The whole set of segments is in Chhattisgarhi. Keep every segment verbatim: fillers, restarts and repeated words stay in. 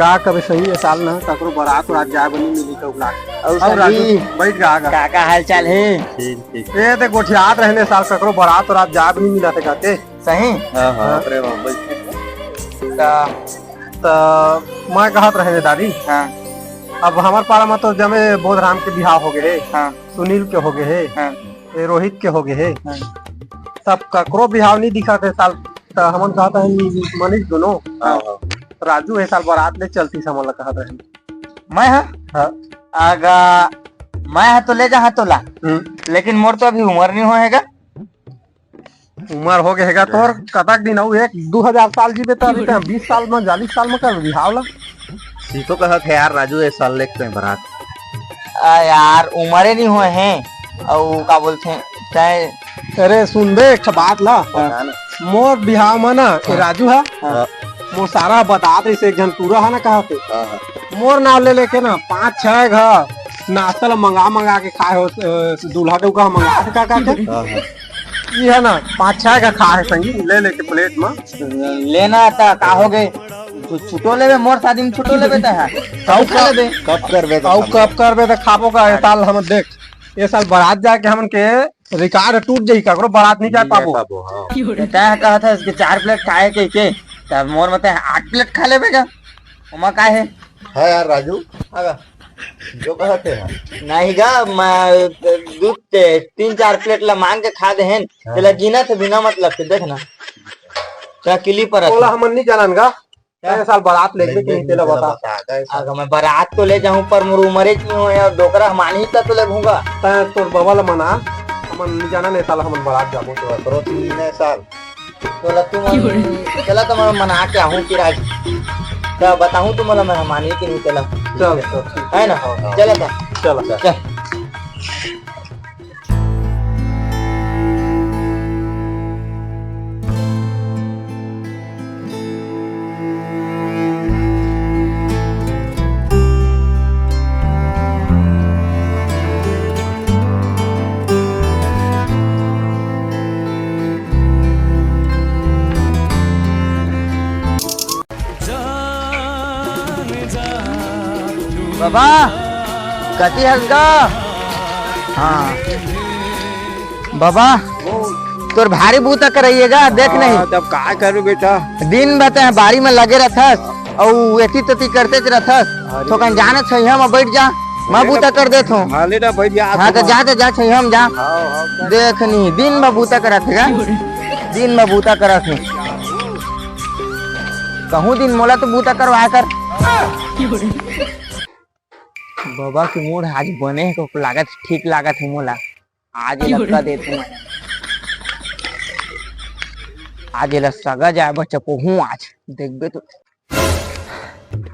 का कबे सही, ए साल ना ककरो बरात उरात जाए बर नइ मिली कहूं लाग। अउ अउ राजू, संगी, बइठ गा, आ गा। का, का हाल चाल हे? ठीक, ठीक। ए, ते गोठियात रहेन ए साल ककरो बरात उरात जाए बर नइ मिलत हे कहते। सही? हाँ, हाँ, हाँ। अरे बाप, बइठ। का? त मैं कहत रहेन दादी। हाँ। अब हमर पारा म तो जमे बोधराम के बिहाव होगे हे, हाँ। सुनील के होगे हे, हाँ। ए, रोहित के होगे हे। हाँ। तब ककरो बिहाव नइ दिखत हे साल, त हमन कहत हन मनीष दुनो। हाँ, हाँ। राजू ए साल बरात ले चलतिस हमन ला कहत रहेन। मैं हा? हाँ। आगा, मैं हा तो ले जाहा तोला। हम्म। लेकिन मोर तो अभी उमर नइ होय हे गा। उमर होगे हे गा तोर, कतक दिन अउ एक दू हजार साल जीबे त अभी तैं बीस साल म, चालीस साल म कर बिहाव ला। सीतो कहत हे यार राजू, ए साल लेके तैं बरात। आ यार, उमरे नइ होय हे, अउ का बोलथे, तैं अरे सुन बे, एक ठो बात ला। हाँ। मोर बिहाव म ना, ए हाँ। राजू हा, हाँ। मोर सारा बतात रहिस, एक झन टूरा हा ना कहत हे। हाँ, हाँ। मोर नाव ले लेके ना, पाँच छह घ नाश्ता ला मंगा मंगा के खाए हो, अ, दूल्हा डउका मंगा के का कहत हे? हाँ, हाँ। ये हे ना, पाँच छह घ खाए हे संगी, ले लेके प्लेट म। लेना त का होगे? तू छुटो लेबे, मोर शादी म छुटो लेबे त हा। कब खा लेबे? कब करबे त अउ खाबो। कब करबे त खाबो का, ए साल हम देख। ए साल बरात जाके हमन के रिकॉर्ड टूट जाही, ककरो बरात नइ जा पाबो। पाबो, हाँ। त तैं कहत हस कि चार प्लेट खाए कहिके, त मोर म तैं आठ प्लेट खा लेबे गा, ओमा का हे? हाँ यार राजू, आगा, जो कहत हे। नहीं गा, मैं दू, ते-, तीन चार प्लेट ला मांग के खा दे हन, हाँ। तेला गिनत हे बिना मतलब के, देख ना। का किली पर ओला हमन नइ जानन गा। का? ए साल बरात लेगबे कि नहीं, तेला बता। बता, का ए साल? अगर मैं बरात तो ले जाहूं, पर मोर उमरे नइ होय, अउ डोकरा ह मानही त तो लेगहूं गा। तैं तोर बबा ला मना, हमन नइ जानन, ए साल हमन बरात जाबो। तो करो तीन ए साल। तोला तुमन, चला त मैं मना के आहूं कि राज। त बताहूं तुमन ला, मैं मानही कि नहीं तेला। चल, चल, ठीक हे ना? हाँ, हाँ। चला त। चला। चल। बबा, कति हस गा? हाँ। बबा, तोर भारी बूता करइया गा, देख नहीं। हाँ, तब का करूं बेटा? दिन भर तैं बारी म लगे रथस, अउ एती तोती करतेच रथस। अरे। थोकन जा ना छइहां म बइठ जा, मैं बूता कर देथंव। हाँ, ले ना, बइठ जा, हाँ, त जा, त जा, छइहां म जा। हाँ, हाँ, कर। देख नहीं, दिन भर बूता करत हे गा। दिन भर बूता करत हे। कहूं दिन मोला तो बूता करवाय कर। बबा के मूड आज बने हे, को लागत, ठीक लागत हे मोला। आज एला का देथंव मैं। आज एला सगा जाय बर चपोहूं आज। देखबे तो।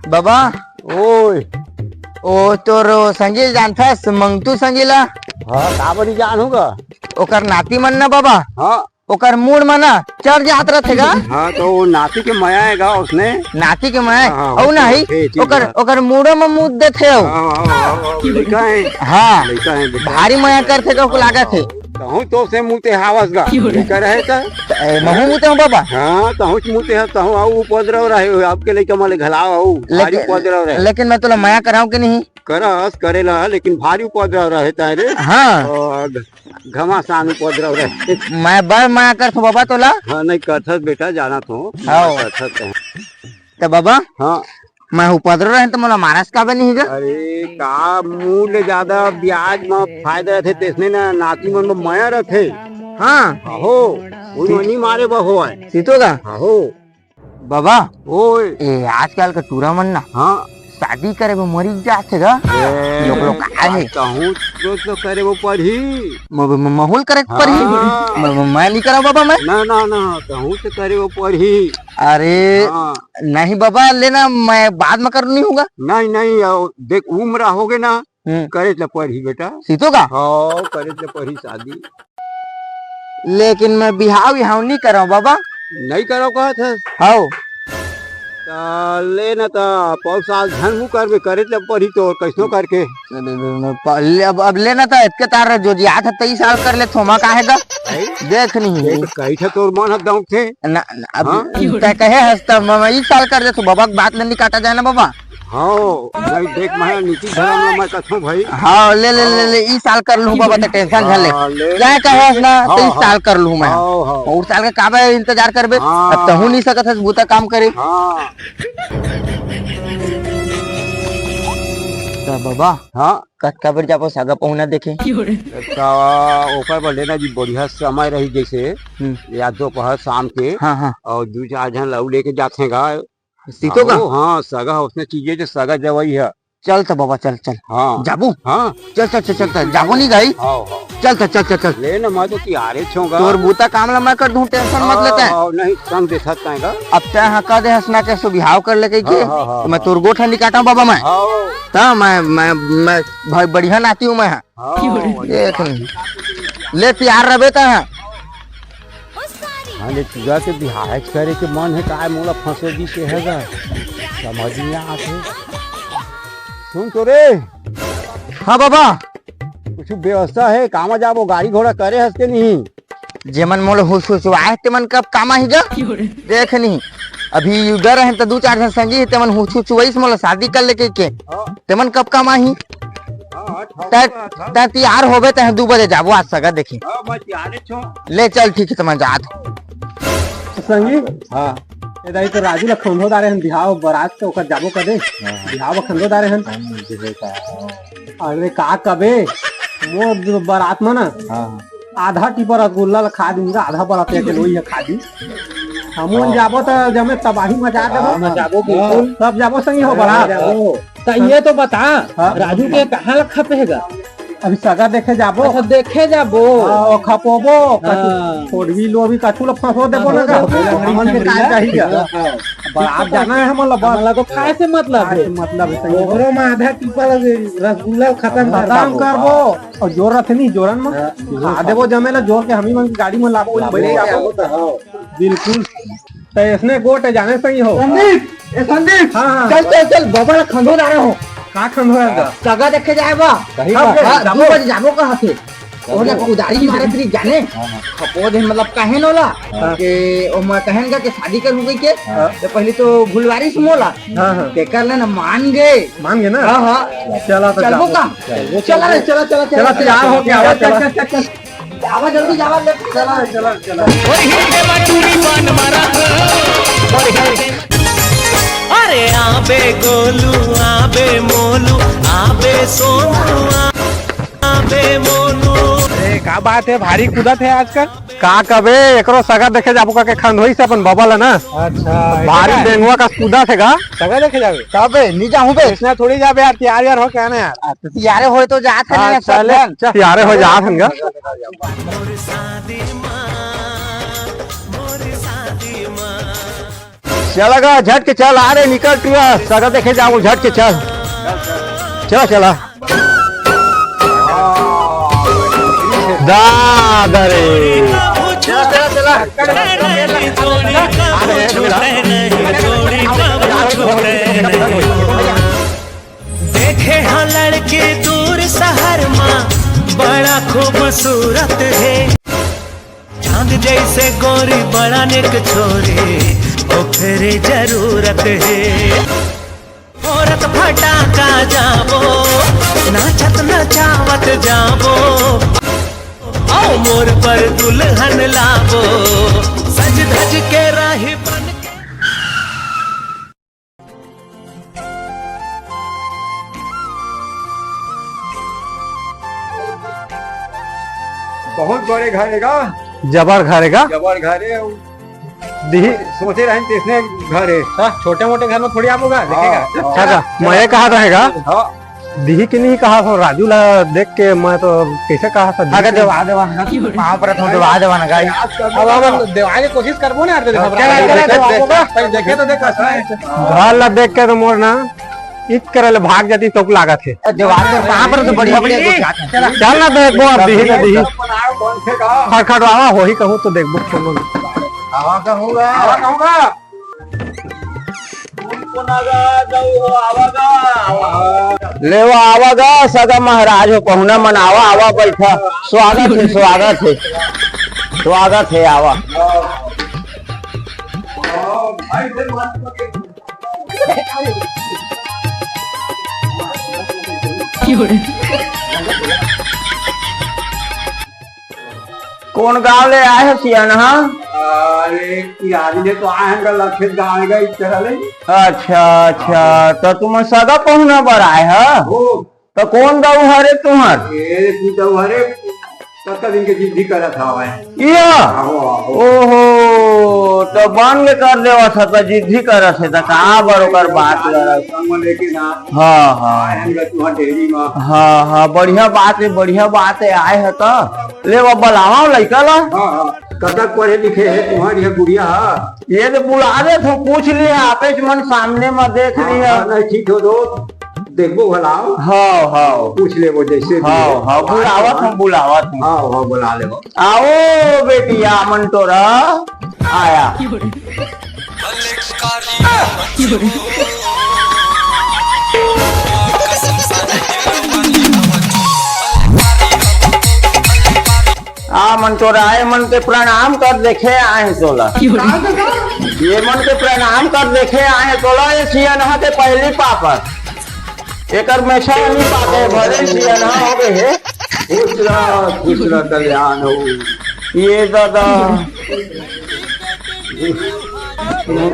बबा। ओए। ओ तोर संगी जानथस, मंगतू संगी ला? हाँ, काबर नइ जानहूं गा? ओकर नाती मन ना बबा। हाँ। ओकर मूड़ म ना चढ़ जात रथे गा। हाँ, तो वो नाती के मया हे गा उसने। नाती के मया हे? हाँ, हाँ, अउ नहीं, ओकर, ओकर मूड़ो म मूत देथे अउ। हाँ, हाँ, हाँ, हाँ, लइका हे। हाँ। लइका हे, बेटा। भारी मया करथे गा, ओको लागत हे। कहूं तो से मूते हावस गा। लइका रहे त। ए, महूं मूते हंव बबा। हाँ, तहूं च मूते हस, तहूं अउ उपद्रव रहे, आपके लइका मन ले घलाव अउ भारी लेकिन, उपद्रव रहे। लेकिन मैं तोला मया करांव कि नहीं? करस, करेला, लेकिन भारी उपद्रव रहे ताय रे। हाँ। अउ घमासान उपद्रव रहे। मैं बर मया करथंव बबा तोला। हाँ, नहीं करथस बेटा, जानथंव। हाँ। करथस तैं। त बबा, हाँ। मैं उपद्रव रहेंव त मोला मारस काबर नहीं गा? अरे, का मूड़ ले जादा ब्याज म फायदा रथे, तइसने ना नाती मन म मया रथे। हाँ। आहो, कोई नइ मारे बर होवय। सीतो गा? आहो। बबा, ओए। ए, आजकल के टूरा मन ना, हाँ। शादी करे बर मरी जात हे गा। ए, लोग, लोग का हे? कहूं तो, तो करे बर पड़ही। म-, म-, महूं ल करे बर पड़ही? हाँ। म-, म-, मैं नइ करंव बबा, मैं। ना, ना, ना, कहूं तो करे बर पड़ही। अरे, हाँ। नहीं बबा, ले ना, मैं बाद म कर लूंहूं गा। नहीं, नहीं, अउ देख, उम्र होगे ना, हम्म। करेच ल परही बेटा। सीतो का? हव, करेच ल परही शादी। लेकिन मैं बिहाव विहाव नी करव बाबा। नइ करव कहत हस? हव। त आ, ले ना त, पौर साल झन हूँ करबे, करे ले परी तोर, कैसनो करके। ले, अब, अब ले ना त, इतके तार जो जियात है, तई साल कर ले, थोमा काहे गा? भाई, देख नहीं। ये तो कही था तोर मन हद दौड़ थे। ना, ना, अब हाँ? तय कहे हंसता, मैं, मैं ई साल कर दे, तू बाबा के बात नहीं काटा जाए ना बाबा। हाँ, भाई देख, मैं नीति धर्म में मैं कथों भाई। हाँ, ले, ले, ले, हाँ। ले, ई साल कर लूँ बाबा, तो टेंशन झन ले। हाँ, ले, जाए ले, कहे हंस ना, हाँ, तो ई हाँ। साल कर लूँ मैं। हाँ, हाँ। और साल का काबे इंतजार करबे? हाँ। अब तहूँ नहीं सकत हस, बूता काम करे। हाँ। त बाबा, हाँ। कतका बेर जाबो सगा पहुना देखे? त ओकर बर लेना जी बढ़िया समय रही जैसे हम्म। या दोपहर शाम के हाँ, हाँ। और दू चार झन ला अउ लेके जाथे गा। सीतो का? हाँ, हाँ, सगा उसने चीजे जो सगा जवाई है। चल त बाबा, चल, चल। हाँ। जाबो? हाँ। चल, चल, चल, चल, चल, जाबो नहीं गई? हाँ, हाँ। चल, चल, चल, चल, चल। ले ना, मैं तो तैयारे छूंगा। तोर बूता काम ला मैं कर दूं, टेंशन मत लेते हैं। हाँ, नहीं, संग दे सकता है का? अब तय हाँ कह दे हंसना के सो बिहाव कर ले कही के। हाँ, हाँ, हाँ, तो मैं हाँ। तोर गोठ नहीं काटा बाबा मैं। हाँ। त मैं, मैं, मैं भाई बढ़िया नाती हूँ मैं। हाँ, देख नहीं। ले तैयार रहबे त। हाँ, ले चूड़ा के बिहार करे के मन है, काय मोला फंसो जी के है गा? समझ नहीं आत है। सुन तो रे। हाँ बाबा। कुछ व्यवस्था है, कामा जाबो, गाड़ी घोड़ा करे हस के नहीं? जेमन मोला हुसहुसवाए तेमन कब कामा ही गा? देख नहीं, अभी उधर हैं तो दू चार झन संगी है, तेमन हुसहुसवाइस मोला शादी कर लेके के। हाँ। तेमन कब कामा ही? हाँ, हाँ, तै, हाँ, हाँ। तै तैयार होबे, तै दू बजे जाबो आज सगा देखी। हाँ, मैं तैयार छो। ले चल, ठीक है, त मैं जात हूँ। संगी? हाँ। ए दाई तो राजू ला खंधो डारे हन बिहाव बरात के, ओकर जाबो कदे? हाँ। बिहाव खंधो डारे हन। हाँ, जी बेटा, हाँ। अरे का कबे? वो बरात में ना हाँ। आधा टिपर रसगुल्ला ला खा दूंगा, आधा बरात के लोई है खा दी। हमन हाँ। जाबो त जमे तबाही मचा देबो। हाँ, जाबो बिल्कुल। सब जाबो संगी हो हाँ, बरात। जाबो। त ये तो बता, हाँ। राजू के कहाँ ला खपेगा? अभी सगा देखे जाबो। अच्छा, देखे जाबो। हाँ, वो खपोबो, हाँ। कछु फोड़वी लो, अभी कछु ला फंसो देबो ना फंसो का? देबो। हमन के काय चाहिए? हाँ, हाँ। बरात जाना है हमन ला, बस। हमन ला तो खाए से मतलब है। खाए से मतलब है, सही है। ओकरो में आधा टिपा लगे, रसगुल्ला खत्म कर खत्म देबो। करबो। और जोर रखे नहीं, जोरन में। हाँ। खा देबो जमे ला, जोर के हमी मन की गाड़ी में लाबो, लाबो, बैठ जाबो। लाबो तो, हाँ। बिल्कुल। त इसने गोट है, जाने सही हो। संदीप, ए संदीप, हाँ, हाँ। चल, चल, चल, बाबा ला खंधो डारे हो। का खंधो है का? सगा देखे जाए बा। सही हाँ, बात है। हाँ, जाबो। दू बजे जाबो कहा थे। जाबो। ओला कुदारी मारे फिर जाने। हाँ, हाँ। खपो दे मतलब कहे नोला हाँ। के ओ मैं कहन का के शादी करूँ कही के। हाँ। तो पहले तो भुलवारी से मोला। हाँ, हाँ। के कर लेना मान गए। मान गए ना? हाँ, हाँ। चला तो चलबो जाबो। का? चलबो, चला रे, चलबो। चला, चला, चला, चला, तैयार हो गया, चला, चला, चला। चला, चला। जावा जल्दी जावा, ले। चला, चला, चला। ओए हिंदे मा टूरी पान मारा। ओए हिंदे मा अरे आबे गोलू, आबे मोलू, आबे सोनू, आबे मोनू। अरे, का बात है, भारी कूदत है आजकल। का कबे, एकरो सगा देखे जाबो का के खंधोई से अपन बबल है ना। अच्छा, भारी ऐसा है। बेंगवा का कूदत है गा। सगा देखे जाबे? तबे, नी जाहूं बे। इसने थोड़ी जाबे यार, तैयार यार हो क्या ना यार? आ, तो तैयारे होए तो जात है ना, अच्छा, सब ले, जन। चल, तैयारे हो जात हन गा। चला गा, झट के चल, आ रे, निकल टुरा, सगा देखे जाबो, झट के चल। चला, चला। दादा रे। चला, चला, चला। देखे हाँ लड़के दूर शहर मा, बड़ा खूबसूरत है। चांद जैसे गोरी बड़ा निक छोरी, ओकरे जरूरत है। औरत फटाका जाबो, नाचत नचावत जाबो। आओ मोर पर दुल्हन लाबो, सज धज के राही बन के। बहुत बड़े घर है गा। जबर घर है गा। जबर घर है। दिही। सोचे रहेन तइसने घर है। हाँ, छोटे मोटे घर में थोड़ी आबो गा, हाँ, देखेगा। हाँ। अच्छा, मैं ये कहा रहेगा। हाँ। दिही कि नहीं कहा था राजू ला देख के, मैं तो कैसे कहा था, अगर दिही देवा देवा ना, पाँव पर तो देवा देवा ना गाई। अब हम देवा के कोशिश करबो ना यार, देखो, चला, चला, चला, चला। पहले देखे तो देख कैसा है। घर ला देख के तो मोर ना इत करे ले भाग जाती तो लागत है। देवा के पाँव पर तो बढ़िया, बढ़िया देख जाते हैं। चल ना देखबो अब दिही ना दिही। खड़खड़ावा होही कहूँ तो देखबो। आवा कहूँगा। आवा कहूँगा। ले वो आवा गा, सगा महाराज हो, पहुना मन आवा, आवा बैठा। स्वागत हे, स्वागत हे, स्वागत हे, आवा। कोन गांव ले आए हो सियान हा? अरे, किरानी ले तो आए हैं, लखेत गांव है, इस तरह ले। अच्छा, अच्छा, तो तुम सगा पहुना बर आए हो? हो। तो कोन दऊ हरे तुम्हर? ए, तू दऊ हरे, कतका दिन के जिद्दी करत हवय। इया? आहो, आहो। ओहो, तो बंद कर देवत ह, तो जिद्दी करत हे, तो कहाँ बर ओकर बात करत? संग में लेके ना। हाँ, हाँ। आए हैं तुहां डेरी में। हाँ, हाँ, बढ़िया बात है, बढ़िया बात है, आए है तो। ले वो बुलावा लइका ला। हाँ, हाँ। कतक पढ़े लिखे है तुम्हारी ये गुड़िया? ये तो बुला दे, तो पूछ लिया, आपेच मन सामने में देख हाँ, लिया। हाँ, नहीं, ठीक हो तो। देखबो भला। हाव, हाव। पूछ लेबो जैसे भी हाव, हो। हाव, बुलावत हूँ, बुलावत हूँ। हाव, हाव, बुला लेबो। आओ बेटी, आ मन टोरा आया। आ मन टोरा, ए मन के प्रणाम कर देखे आए तोला। ये मन के प्रणाम कर देखे आए तोला, ये सियनहा के पहली पापर। एकर मेछा नहीं पाके भरे सियनहा हो गए हे। खुश रह, खुश रह, कल्याण हो। ये दादा,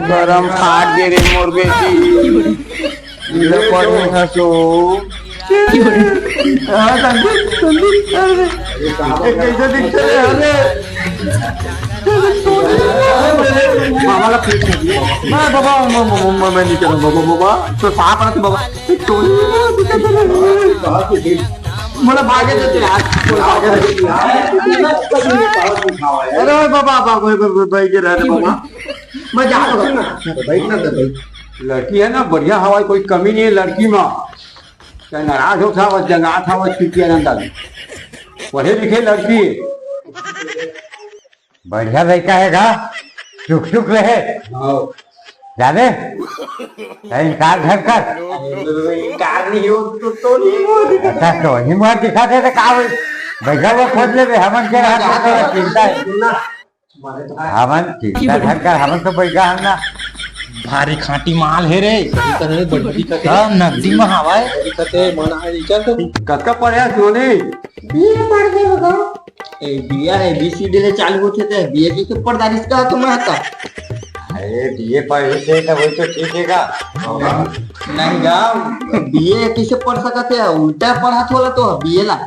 गरम फाट गे रे मोर बेटी। ले पढ़े हसो। हाँ, संदीप, संदीप, अरे, ये कैसे दिखते हैं, अरे? बाबा ला please कर दिया। मैं बाबा, मैं, मैं, मैं, मैं नहीं करूँगा, बाबा, बाबा, तो साफ रख, बाबा। टोनी, मोला भागे देते यार, मोला भागे देते यार। अरे बाबा, बाबा, भाई, भाई, भाई, भाई के रह रे बाबा। मैं जा रहा हूँ। बैठ ना, बैठ। लड़की है ना, बढ़िया हवा, कोई कमी नहीं है लड़की में। चाहे नाराज हो था, बस जंगात था, बस चुटिया नंदा। पढ़े लिखे लड़की है। बढ़िया लड़का है गा, चुक चुक रहे। हाँ। जाने? तो इनकार घर कर। इनकार नहीं हो तो, तो नहीं हो। अच्छा, तो ही मुँह दिखा दे तो का होई? बैठा हुआ खोज ले बे, हमन के रहा तो चिंता है। हमन चिंता घर कर, हमन तो बैठा हम ना। भारी खांटी माल है रे। तने बड़ी दिखत है। हाँ, नकदी में हवाए। दिखत है, मन आ, चल तो। कतका पढ़े सोनी? बीए पढ़ के बता। ए, बीए है, एबीसीडी ले चालू होथे ते, बीए के ऊपर दारिस का तुम्हारा था? अरे, बीए पढ़े थे तो वही तो ठीक है का? नहीं गा, बीए कैसे पढ़ सकते हैं? उल्टा पढ़ा थोड़ा तो बीए ला।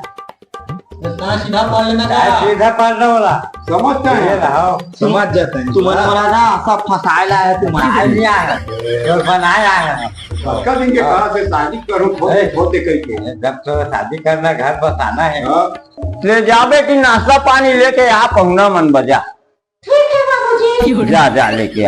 इतना सीधा पढ़ लेना चाहे था। सीधा पढ़ रहा होला। समझता है? ये रहो। समझ जाता है। तुम्हारा वाला ना, सब फंसाए ला है तुम्हारा। फंसाए लिया है। तो बनाया है। कब इनके हाँ। कहा से शादी करो, बहुत ए, बहुत कही के। जब तो शादी करना, घर बसाना है। हाँ। ले जा बेटी, नाश्ता पानी लेके आ, पहुना मन बजा। ठीक है बाबूजी। जा, जा, लेके आ।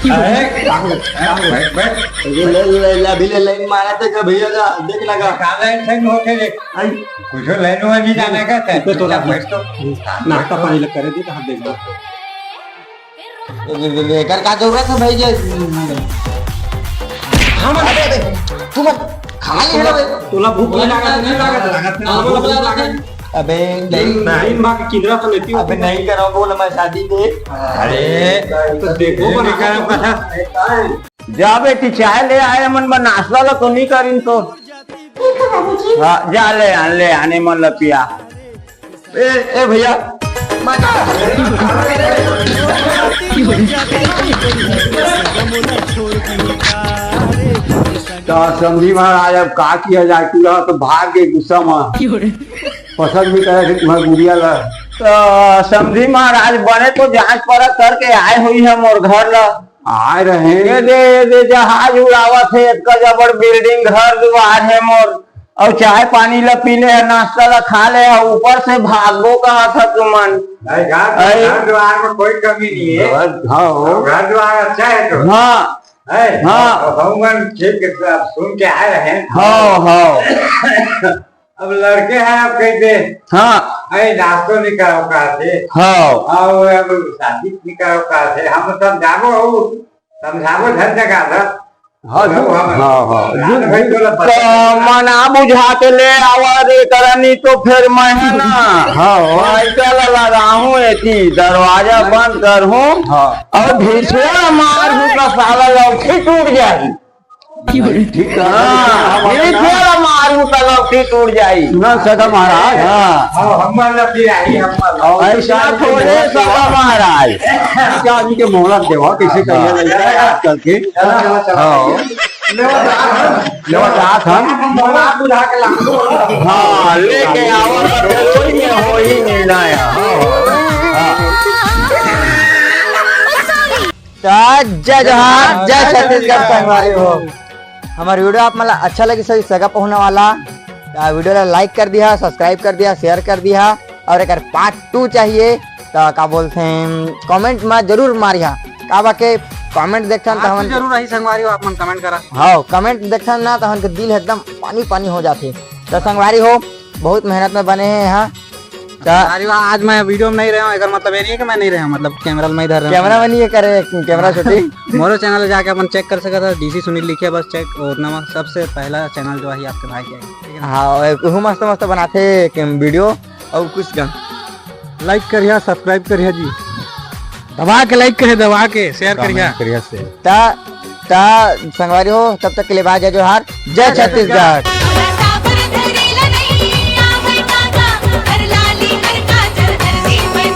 अरे, बैठ, बैठ। ये ले, ले, ले, अभी ले, लाइन मारा थे का भैया का, देख लगा। का लाइन सही होके ले। आई। कुछ लाइन में नहीं जाने का था। इधर तो चुपचाप रख। बैठ तो। नाश्ता पानी लग करे दे, तो हम देख लो। एकर का जरूरत है भाई? ये हम, अबे, अबे, तू मत खा ले ना भाई। तोला भूख नहीं लगा, नहीं लगा, लगा, तोला भूख लगा। अबे, नहीं, नहीं, माँ की किंजरा तो लेती हूँ। अबे, नहीं करो, बोल, मैं शादी दे। अरे, तो देखो, ये बना भी करम तो। कथा। जा बेटी, चाय ले आए, मन में नाश्ता ला तो नहीं करिन तो। ठीक है बाबूजी। हाँ, जा ले आन, ले आने मन ला पिया। ए, ए भैया। तो समधी महाराज, अब का किया जाए, पूरा तो भाग के गुस्सा में। पसंद भी करे थे तुम्हारे गुड़िया ला। तो समधी महाराज, बने तो जांच परख करके आए हुई है मोर घर ला। आए रहे। ये दे, ये दे, जहाज उड़ावत हे, इतना जबर building, घर दुआर हे मोर, अउ चाय पानी ला पी ले, नाश्ता ला खा ले, अउ ऊपर से भागो कहा था तुमन। नहीं, घर, अरे। घर दुआर में कोई कमी नहीं है। घर, हाँ हो। घर दुआर अच्छा है तो। हाँ, है? हाँ। अब हम मन ठीक सुन के आए रहे हैं। हाँ, हाँ। अब लड़के हैं, अब कहते, हाँ। "अरे, नाश्तो नहीं कराओ," कहा थे। हाँ। और अब शादी नहीं कराओ, कहा थे। हम समझाबो, समझाबो, धन जगह था। हाँ, हाँ, हाँ। हाँ, हाँ। रात भर तो लग- तो मना बुझा के ले आवा रे करनी, तो फिर मैं है ना, हाँ, हाँ। साइकिल लगाहूँ एती, दरवाजा बंद करहूँ, हाँ। और भिछवा मारहूँ का साला लौठी टूट जाही। ठीक है। हाँ, भिछवा मारहूँ का लौठी टूट जाही। सुना सदा महाराज। हाँ। हाँ, हम वाला भी आई, हम वाला। और ऐसा थोड़े सदा महाराज। क्या आदमी के मोहलत देवा, किसी का ये नहीं है आजकल के। चलो, चलो, चलो। हाँ। लेवा जात हन। मोहलत बुझा के लाओ। हाँ, लेके आओ, तो कोई में हो ही नहीं ना यार। हाँ। तो जय जोहार, जय छत्तीसगढ़ संगवारी हो। हमार वीडियो आप मन ला अच्छा लगी, सही सगा पहुना वाला, तो वीडियो ला लाइक कर दिया, सब्सक्राइब कर दिया, शेयर कर दिया, और अगर पार्ट टू चाहिए तो का बोलते हैं, कमेंट में जरूर मारिया। का बाके कमेंट देखथन तो हमन जरूर रही संगवारी हो, आप मन कमेंट करा। हाँ, कमेंट देखथन ना तो हमन के दिल एकदम पानी पानी हो जाथे। तो संगवारी हो, बहुत मेहनत में बने हैं यहाँ। तो अरे वाह, आज मैं वीडियो में नहीं रहा हूँ, एकर मतलब ये नहीं है कि मैं नहीं रहा हूँ, मतलब कैमरा में इधर रहा हूँ। कैमरा में नहीं है करे, कैमरा शूटिंग। मोरो चैनल जाके अपन चेक कर सकत है, डीसी सुनील लिखे बस चेक, और नवा सबसे पहला चैनल जो है आपके भाई के है, ठीक है ना? हाँ, वो मस्त मस्त बनाते वीडियो और कुछ का। लाइक करिया, सब्सक्राइब करिया जी, दबा के लाइक करे, दबा के शेयर करिया। कमेंट करिया से। ता, ता संगवारी हो, तब तक के लिए बाय, जय जोहार, जय छत्तीसगढ़।